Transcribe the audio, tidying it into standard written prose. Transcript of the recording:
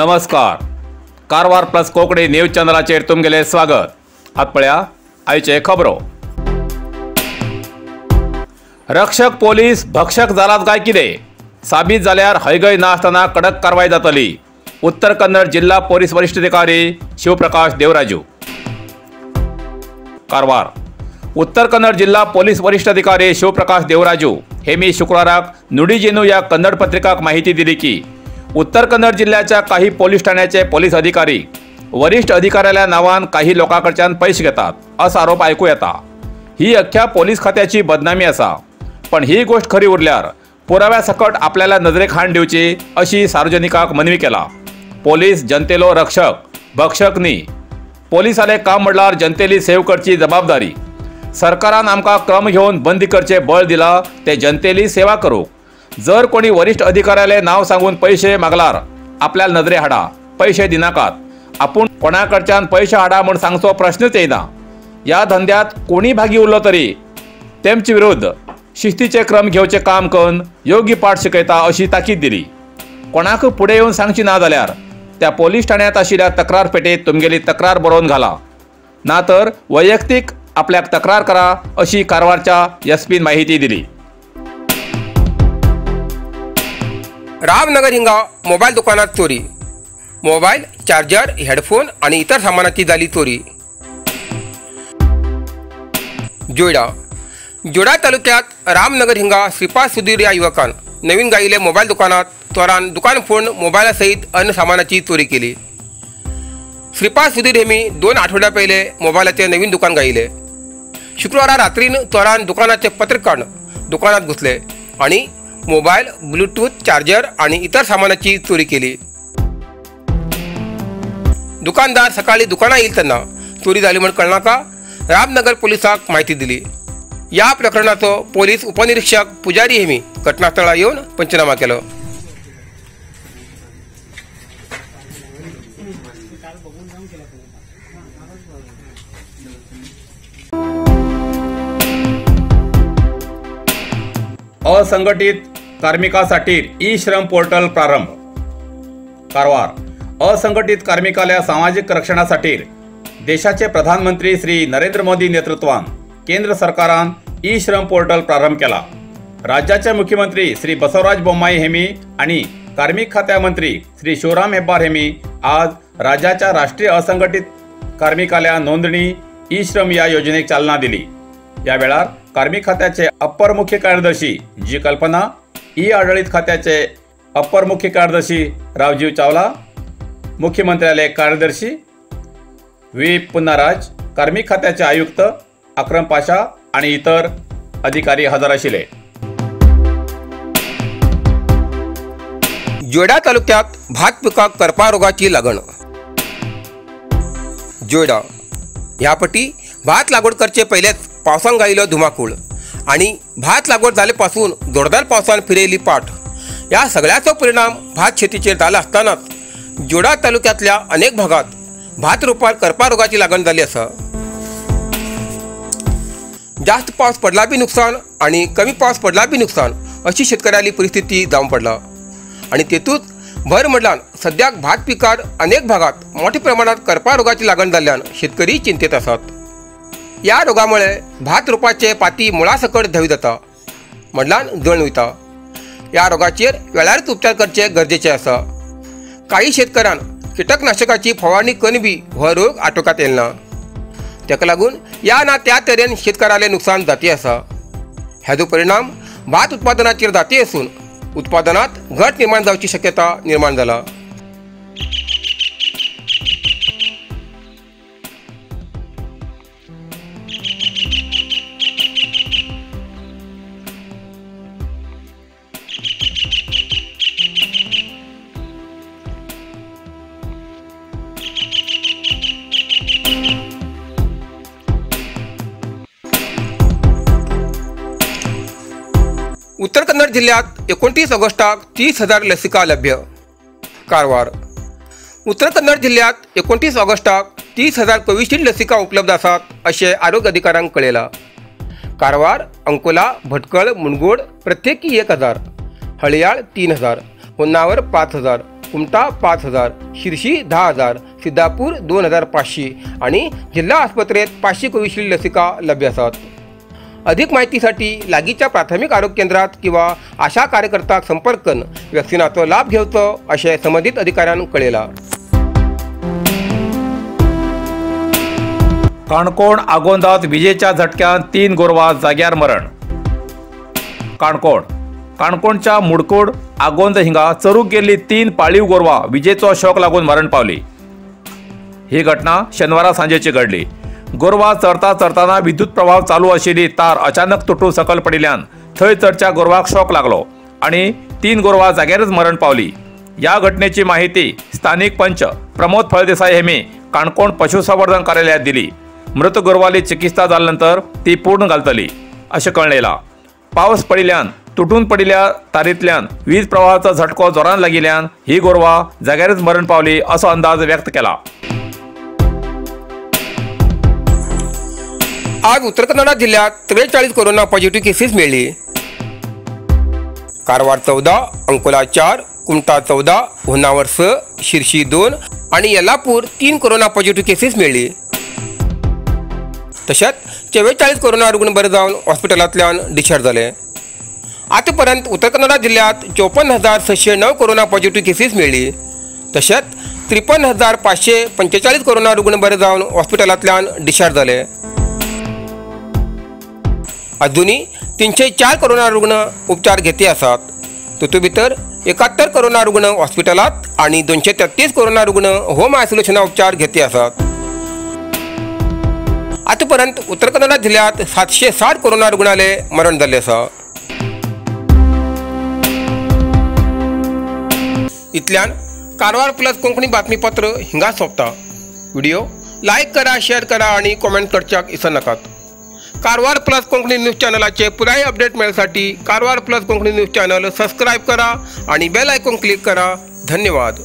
नमस्कार, Karwar plus Konkani news चॅनलाचेर तुमगेलें स्वागत. आत पळया आयचे खबरो. रक्षक पोलीस भक्षक जालात काय कितें? साबीत जाल्यार हयगय ना आसतना कडक कारवाय जातली. उत्तर कन्नड जिल्हा पोलीस वरिष्ठ अधिकारी शिवप्रकाश देवराजू. कारवार उत्तर कन्नड जिल्हा पोलीस वरिष्ठ अधिकारी शिवप्रकाश देवराजू हे मी शुक्राराक नुडीजेनू या कन्नड पत्रिकाक माहिती दिली की उत्तर कन्नड जिल्ह्याच्या काही पोलीस ठाण्याचे पोलीस अधिकारी वरिष्ठ अधिकाऱ्याच्या नावान काही लोकांकडच्यान पैसे घेतात असो आरोप आयकू येता. ही अख्ख्या पोलीस खात्याची बदनामी आसा. पण ही गोष्ट खरी उरल्यार पुराव्या सकट आपल्याला नजरेक हाण दिवची अशी सार्वजनिकाक मनवी केला. पोलीस जनतेलो रक्षक, भक्षक न्ही. पोलिसाले काम म्हणल्यार जनतेली सेव करची जबाबदारी. सरकारान आमकां क्रम घेवन बंदी करचे बळ दिला ते जनतेली सेवा करूंक. जर कोणी वरिष्ठ अधिकाऱ्याले नाव सांगून पैसे मागलार आपल्याला नजरे हाडा, पैसे दिनाकात. आपूण कोणाकडच्यान पैसे हाडा म्हूण सांगचो प्रश्नच येयना. ह्या धंद्यात कोणी भागी उरलो तरी तेमचे विरुद्ध शिस्तीचे क्रम घेवचे काम करून योग्य पाठ शिकयता अशी ताकीद दिली. कोणाक फुडें येवन सांगची ना जाल्यार त्या पोलीस ठाण्यात आशिल्ल्या तक्रार पेटेत तुमगेली तक्रार बरोवन घाला, ना तर वैयक्तीक आपल्याक तक्रार करा अशी कारवारच्या एसपीन माहिती दिली. रामनगर हिंगा मोबाईल दुकानात चोरी. मोबाईल, चार्जर, हेडफोन आणि इतर सामानाची झाली चोरी. जोयडा जोडा तालुक्यात रामनगर हिंगा श्रीपाद सुधीर या युवकान नवीन गाईले मोबाईल दुकानात चोरान दुकान फोडून मोबाईलासहित अन्य सामानाची चोरी केली. श्रीपाद सुधीर हेमी 2 आठवड्या पहिले मोबाईलाचे नवीन दुकान गाईले. शुक्रवारा रात्रीन चोरान दुकानाचे पत्र काढून दुकानात घुसले आणि मोबाईल, ब्लूटूथ, चार्जर आणि इतर सामानाची चोरी केली. दुकानदार सकाळी दुकानात येईल त्यांना चोरी झाली म्हणून कळना का रामनगर पोलिसाक माहिती दिली. या प्रकरणाचो पोलीस उपनिरीक्षक पुजारी हेमी घटनास्थळार येवन पंचनामा केलो. असंघटित कार्मिकासाठी ई श्रम पोर्टल प्रारंभ. कारवार असंघटित कार्मिकाल्या सामाजिक रक्षणासाठी देशाचे प्रधानमंत्री श्री नरेंद्र मोदी नेतृत्वान केंद्र सरकारान ई श्रम पोर्टल प्रारंभ केला. राज्याचे मुख्यमंत्री श्री बसवराज बोम्माई हेमी आणि कार्मिक खात्या मंत्री श्री शिवराम हेब्बार हेमी आज राज्याच्या राष्ट्रीय असंघटित कार्मिकाल्या नोंदणी ई श्रम या योजनेक चालना दिली. या वेळार कार्मिक खात्याचे अप्पर मुख्य कार्यदर्शी जी कल्पना, ई आडळीत खात्याचे अप्पर मुख्य कार्यदर्शी रावजीव चावला, मुख्यमंत्र्यालय कार्यदर्शी व्ही पुन्नाराज, कार्मिक खात्याचे आयुक्त अक्रम पाशा आणि इतर अधिकारी हजर आशिल्ले. जोयडा तालुक्यात भात पिकाक करपा रोगाची लागण. जोयडा ह्या पटी भात लागवड करचे पहिलेच पावसान गायलो धुमाकूळ आणि भात लागवड जाले पासून जोरदार पावसान फिरयली पाठ. या सगळ्याचो परिणाम भात शेतीचेर जाला आसतनाच जोडा तालुक्यातल्या अनेक भागात भात रोपार करपा रोगाची लागण जाली आसा. जास्त पावस पडला बी नुकसान आणि कमी पावस पडला बी नुकसान अशी शेतकऱ्याली परिस्थिती जावन पडला. आणि तेतूच भर म्हणल्यान सद्याक भात पिकार अनेक भागात मोठ्या प्रमाणात करपा रोगाची लागण जाल्ल्यान शेतकरी चिंतेत आसात. या रोगामुळे भात रोपाचे पाती मुळासकट धवी जाता, म्हणल्यान जळून वयता. ह्या रोगाचेर वेळारच उपचार करचे गरजेचे आसा. काही शेतकऱ्यान कीटकनाशकाची फवारणी करून बी हो रोग आटोक्यात येयला ना. ताका लागून या ना त्या तरेन शेतकऱ्याले नुकसान जाती आसा. हाजो परिणाम भात उत्पादनाचेर जाती आसून उत्पादनात घट निर्माण जावची शक्यता निर्माण जाला. उत्तर कन्नड जिल्ह्यात 29 ऑगस्टाक 30,000 लसिका लभ्य. कारवार उत्तर कन्नड जिल्ह्यात 29 ऑगस्टाक 30,000 कोविशिल्ड लसिका उपलब्ध आसात अशें आरोग्य अधिकाऱ्यांक कळयलां. कारवार, अंकोला, भटकळ, मुनगोड प्रत्येकी 1,000, हळयाळ 3,000, होन्नावर 5,000, कुमटा 5,000, शिरशी 10,000, सिद्धापूर 2,500 आणि जिल्हा आस्पत्रेत 500 कोविशिल्ड लसिका लभ्य आसात. अधिक माहितीसाठी लागींच्या प्राथमिक आरोग्य केंद्रात किंवा आशा कार्यकर्त्याक संपर्क करून वॅक्सिनाचो लाभ घेवचो अशें संबंदीत अधिकाऱ्यान कळयलां. काणकोण आगोंदात विजेच्या झटक्यान 3 गोरवां जाग्यार मरण. काणकोण काणकोणच्या मुडकोड आगोंद हिंगा चरूक गेल्ली 3 पाळीव गोरवां विजेचो शॉक लागून मरण पावली. ही घटना शेनवारा सांजेची घडली. गोरवां चरता चरताना विद्युत प्रवाह चालू आशिल्ली तार अचानक तुटून सकल पडिल्ल्यान थंय चरच्या गोरवाक शॉक लागलो आनी 3 गोरवां जाग्यारच मरण पावली. ह्या घटनेची माहिती स्थानिक पंच प्रमोद फळदेसाय हेमी काणकोण पशुसंवर्धन कार्यालयात दिली. मृत गोरवाली चिकित्सा जाल्या नंतर ती पूर्ण घालतली अशें कळयलां. पावस पडिल्ल्यान तुटून पडिल्ल्या तारींतल्यान वीज प्रवाहाचो झटको जोरान लागिल्ल्यान ही गोरवां जाग्यारच मरण पावली असो अंदाज व्यक्त केला. आज उत्तर कन्नडा जिल्ह्यात 43 कोरोना पॉझिटिव्ह केसेस मेळ्ळी. कारवार 14, अंकोला 4, कुमटा 14, होन्नावर 6, शिरशी 2 आणि यल्लापूर 3 कोरोना पॉझिटिव्ह केसेस मेळ्ळी. तशेंच 44 कोरोना रुग्ण बरे जावन हॉस्पिटलांतल्यान डिस्चार्ज जाले. आतापर्यंत उत्तर कन्नडा जिल्ह्यात 54,609 कोरोना पॉझिटिव्ह केसेस मेळ्ळी. तशेंच 53,545 कोरोना रुग्ण बरे जावन हॉस्पिटलांतल्यान डिस्चार्ज जाले. अजूनही 304 कोरोना रुग्ण उपचार घेते आसात. तातूंत भितर 71 कोरोना रुग्ण हॉस्पिटलांत आनी 233 कोरोना रुग्ण होम आयसोलेशना उपचार घेते आसात. आतापर्यंत उत्तर कन्नडा जिल्ह्यात 760 कोरोना रुग्णाले मरण जाल्लें आसा. इतल्यान कारवार प्लस कोंकणी बातमीपत्र हिंगा सोंपता. व्हिडिओ लायक करा, शेअर करा आणि कॉमेंट करच्याक विसरनाकात. कारवार प्लस कोंकणी न्यूज चॅनलाचे पुराय update मेळसाठी Karwar plus Konkani news channel subscribe करा आणि बेल आयकॉन क्लिक करा. धन्यवाद.